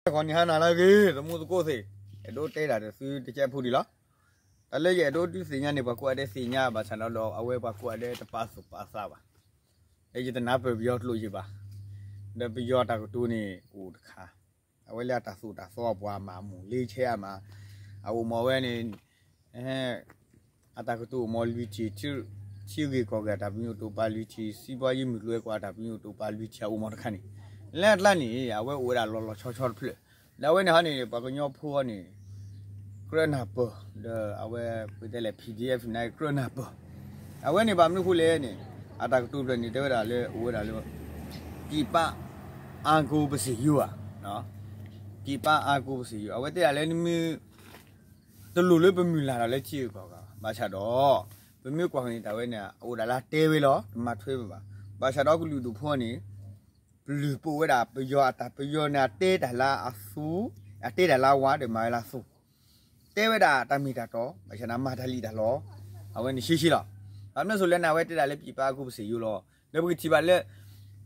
ဂီၤနံၤဟါနၤလၢအဂ့ၤ သမူသကိးသ့ၣ်, အဲၣ်ဒိးတဲဒၣ်တသုတကဲဖိဒံးလီၤ. တၢ်လၢယအဲၣ်ဒိးဒုးသ့ၣ်ညါန့ၣ် ပှၤကိးဂၤဒဲးသ့ၣ်ညါဘၣ်ဆၣ်ဒီး အဝဲပှၤကိးဂၤဒဲးတပာ်သူၣ်ပာ်သးဘၣ်. ဒီးယတနၢ်ပၢၢ်ပယီၤကျိာ်ယံၤဘၣ်. ဒီးပယီၤတၢ်ကတိၤန့ၣ်အိၣ်တခါ, အဝဲလၢအတၢ်သိၣ်တၢ်သီပှၤမၤမူၢ်လ့ဆဲးအမး, အအိၣ်မ့ၢ်ဝဲန့ၣ် အတၢ်ကတိၤအိၣ်မ့ၢ်လွံၢ်ထံၣ်, ထံဂ့ၢ်ကီၢ်ဂ့ၢ်အတၢ်ပညိၣ်တိာ်ပာ်လွံၢ်ထံၣ်, စံးဘီယံမုၢ်ကျိၤဝဲၤကွာ်အတၢ်ပညိၣ်တိာ်ပာ်လွံၢ်ထံၣ်အအိၣ်မ့ၢ်တခါန့ၣ်, လၢအကျါန့ၣ် အဝဲအိၣ်ဝဲဒၣ်လီၤလီၤဆီဆီတဖျၢၣ်, ဒီးအဝဲန့ၣ်ဟီန့ၣ် ပှၤကညီဖိအီၤန့ၣ် ကြၢးနၢ်ပၢၢ်, ဒီးအဝဲပတဲလဲၣ် PDF န့ၣ် ကြၢးနၢ်ပၢၢ်, အဝဲန့ၣ်ဘၣ်မနုၤဃိလဲၣ်န့ၣ်, အတၢ်ကတိၤဖျၢၣ်န့ၣ် တဲဝဲဒၣ်လၢအိၣ်ဝဲဒၣ်လၢ ပြည်ပအားကိုးပစံးယူးဧါ, ပြည်ပအားကိုးပစံးယူး အဝဲတဲဒၣ်လၢနမ့ၢ် တလိၣ်လၢပမုၢ်လၢ်ဒီးလၢထံဂုၤကီၢ်ဂၤဘၣ်ဆၣ်ဒီး, ပမ့ၢ်ကွၢ်န့ၣ် တၢ်ဝဲန့ၣ် အအိၣ်ဒၣ်လၢအတဲဝဲလီၤ, တမၤထွဲဝဲဘၣ်. ဘၣ်ဆၣ်ဒီးကလုာ်ဒူၣ်ဖိန့ၣ် ပလုၢ်ပိာ်ဝဲဒၣ်ပယီၤအတၢ်ပယီၤန့ၣ် အတဲတၢ်လၢအသူ, အတဲတၢ်လၢအဝါဒီးမၤဝဲလၢအသူ, တဲဝဲဒၣ်တၢ်မ့ၢ်တၢ်တီ, ဘၣ်ဆၣ်န့ၣ် မၤတၢ်လံၣ်တၢ်လီ, အဝဲန့ၣ်ရှဲရှဲလီၤ. ဘၣ်မနုၤအဃိလဲၣ်န့ၣ် အဝဲတဲဒၣ်လၢ ပြည်ပအားကိုးပစံးယူးလီၤ. ဒီးပကထံၣ်ဘၣ်လၢ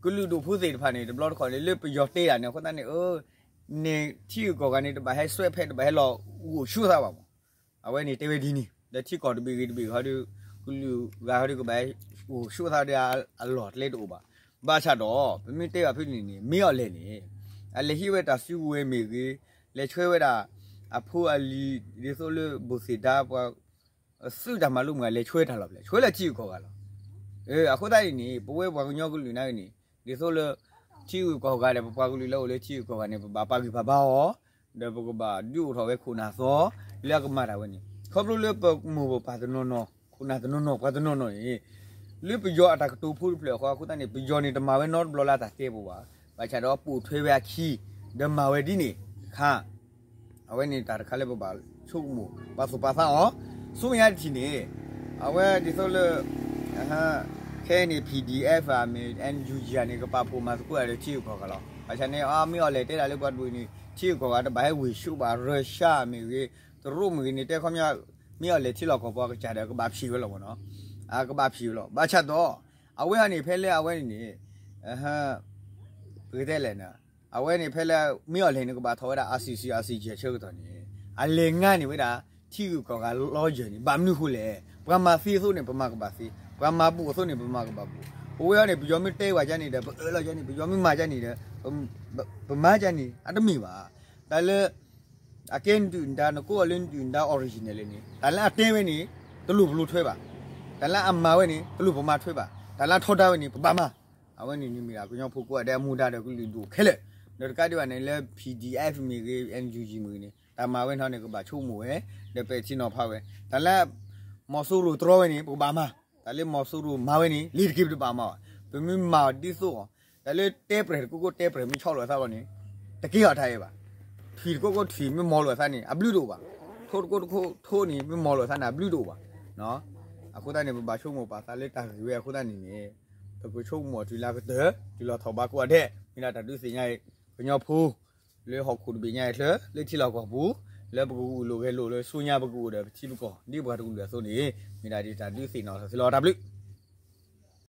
ကလုာ်ဒူၣ်ဖိသ့ၣ်တဖၣ်န့ၣ် တဘျီတခီၣ်န့ၣ် လၢပယီၤတဲဒၣ်န့ၣ် အဃိသတးန့ၣ် န့ၣ်ထံဂုၤကီၢ်ဂၤန့ၣ် တဘၣ်ဟဲစွဲဖဲ တဘၣ်ဟဲလီၤဂိၢ်ဆူၣ်သးဘၣ်မး. အဝဲန့ၣ်တဲဝဲဒ်န့ၣ် ဒီးထံကီၢ်တဘ့ၣ်ဂ့ၤတဘ့ၣ်ဂ့ၤဒီး ကလုာ်ဂၤဒီးကဘၣ်ဟဲဂိၢ်ဆူၣ်သးဒီးအလီၢ်ကျဲတအိၣ်ဘၣ်. ဘၣ်ဆၣ်ဒီး ပမ့ၢ်တဲဘၣ်ဖဲန့ၣ်န့ၣ် မ့ၢ်အီၤလဲၣ်န့ၣ် အလဲၤဟံးဝဲတၢ်စုကဝဲၤမ့ၢ်ဂ့ၤ, လဲၤဆှၢဝဲဒၣ် အဖိအလံၤ ဒ်သိးလၢဘိၣ်သ့ၣ်ဒါပှၤ သုးတၢ်မၤလိမ့ၢ်ဂ့ၤ လဲၤဆှၢတၢ်လီၢ်ဖဲလဲၣ်, ဆှၢလၢထံဂုၤကီၢ်ဂၤလီၤ. အဃိသတးန့ၣ်န့ၣ် ပဝဲပှၤကညီကလုာ်န့ၣ်ဂ့ၤန့ၣ် ဒ်သိးလၢ ထံဂုၤကီၢ်ဂၤဒီး ပပှၤကလုာ်လၢအိၣ်လၢထံဂုၤကီၢ်ဂၤန့ၣ် ပဘၣ်ပာ်ဂံၢ်ပာ်ဘါအီၤ, ဒီးပကဘၣ်ဒုးအိၣ်ထီၣ်ဝဲခိၣ်နၢ်သီ လၢအကမၤတၢ်ဝဲန့ၣ် ခီဖျိလၢပမိၢ်ပပၢ်တနီၤနီၤ ခိၣ်နၢ်တနီၤနီၤ ပှၤတနီၤနီၤန့ၣ် လၢပယီၤအတၢ်ကတိၤဖိတဖျၢၣ်အဃိ အဃိသတးန့ၣ် ပယီၤန့ၣ် တမၤဝဲနီတဘျီလၢအတၢ်တဲပူၤဘၣ်. ဘၣ်ဆၣ်ဒီးပိာ်ထွဲဝဲအခံ ဒီးမၤဝဲဒ်န့ၣ်တခါ အဝဲန့ၣ်တၢ်တခါလၢပဘၣ်ဆိကမိၣ် ပာ်သူၣ်ပာ်သးအီၤ. ဆူမဲာ်ညါတထံၣ်န့ၣ် အဝဲဒ်သိးလၢ ခဲအံၤန့ၣ် PDF ဧါ မ့ၢ် NUG ဧါန့ၣ် ကပာ်ဖှိၣ်မၤသကိးတၢ်ဒီးထံဂုၤကီၢ်ဂၤလီၤ. ဘၣ်ဆၣ်န့ၣ် အမ့ၢ်အီၤလဲၣ်တဲဒၣ်လၢပှၤတဘ့ၣ်န့ၣ် ထံဂုၤကီၢ်ဂၤတဘၣ်ဟဲဝ့ၢ်ဆူၣ်ဘၣ် ရၢၡါမ့ၢ်ဂ့ၤ တရူးမ့ၢ်ဂ့ၤန့ၣ် တဲခီပညီ မ့ၢ်အီၤလဲၣ်ထံလီၢ်ကီၢ်ပှၤကစၢ်ဒီး ကဘၣ်ဖံးဝဲလီၤမ့ၢ်နီၤ. အကဘၣ်ဖံးဝဲလီၤ. ဘၣ်ဆၣ်ဒီး အဝဲဟီန့ၣ် ဖဲလၢအဝဲန့ၣ်န့ၣ် ပကတဲလဲၣ်န့ၣ် အဝဲန့ၣ် ဖဲလၢ မ့ၢ်အီၤလဲၣ်န့ၣ် ကဘၣ်ထီၣ်ဝဲဒၣ် ICC ICJ ဆၢကတီၢ်န့ၣ် အလဲၤငါန့ၢ်ဝဲဒၣ် ထံဂုၤကီၢ်ဂၤလီယၢၢ်န့ၣ် ဘၣ်မနုၤဃိလဲၣ်. ပှၤမၤသ့အသိးန့ၣ် ပမၤကဘၣ်သ့, ပှၤမၤဘူၣ်အသိးန့ၣ် ပမၤကဘၣ်ဘူၣ်. ပဝဲအံၤန့ၣ် ပယီၤမ့ၢ်တဲဝဲဒ်န့ၣ်ဒီး ပအၢၣ်လီၤဒ်န့ၣ်, ပယီၤမ့ၢ်မၤဒ်န့ၣ်ဒီး ပမၤဒ်န့ၣ် အတမ့ၢ်ဘၣ်. တၢ်လၢ အကဲဒုၣ်ဒါ နကိးအီၤလၢဒုၣ်ဒါ original န့ၣ် တၢ်လၢအတဲဝဲန့ၣ် တလိၣ်ပလိၣ်ထွဲဘၣ်. တၢ်လၢအမၤဝဲန့ၣ် တလိၣ်ပမၤထွဲဘၣ်. တၢ်လၢအထီဒါဝဲန့ၣ် ပဘၣ်မၤ. အဝဲန့ၣ်န့ၣ်မ့ၢ်ဒၣ်ကညီဖိကိးဂၤဒဲးအမူဒါဒီးကလုာ်ဒူၣ်ခဲလၢာ်, ဒီးတကးဒံးဘၣ်န့ၣ်လၢ PDF မ့ၢ်ဂ့ၤ NUG မ့ၢ်ဂ့ၤန့ၣ် တၢ်မၤဝဲန့ၣ်န့ၣ် ကဘၣ်ဆိကမိၣ်ဝဲ, ဒီးပဲာ်ထံနီၤဖးဝဲ. တၢ်လၢ မီၤစိရိၤတြီဝဲန့ၣ် ပကဘၣ်မၤ. တၢ်လၢမီၤစိရိၤမၤဝဲန့ၣ် လ့ၤတက့ၤပတဘၣ်မၤဘၣ်. ပမ့ၢ်မၤအီၤဒ်သိးအီၤ, တၢ်လၢတဲပြဲၢ်တကိးကိးတဲပြဲၢ်မ့ၢ်ဆီလိာ်အသးအဂီၢ်န့ၣ် တက့ၤအီၤတၢ်အဲၣ်ဘၣ်. ထွံၣ်တကိးကိးထွံၣ်မ့ၢ်မီၤလိာ်အသးန့ၣ် အဘျုးတအိၣ်ဘၣ်. ထိတကိးတကိးထိန့ၣ် မ့ၢ်မီၤလိာ်အသးန့ၣ် အဘျုးတအိၣ်ဘၣ်. အဃိသတးန့ၣ် ပဘၣ်ဆိကမိၣ်ပာ်သးလၢတၢ်ဂ့ၢ်ဝဲအဃိသတးန့ၣ်န့ၣ် ပကဆိကမိၣ်အီၤတုၤလၢအကတၢၢ် တုၤလီၤထီၣ်ဘးကိးဂၤဒဲး မ့ၢ်ဒၣ်တၢ်ဒုးသ့ၣ်ညါအံၤ ကညီဖိ လၢဟီၣ်ခိၣ်တဘ့ၣ်ညါအံၤချၢ လၢထံလီၢ်ကီၢ်ပူၤ လၢပကဂုာ်လိာ်ဂဲၤလိာ်လၢဆူညါပကအိၣ်ဒီးပထံပကီၢ် ဒ်ပှၤတကလုာ်အသိးန့ၣ် မ့ၢ်ဒၣ်ဒ်တၢ်ဒုးသ့ၣ်နီၣ်ထီၣ်သ့လီၤ. တၢ်ဘျုး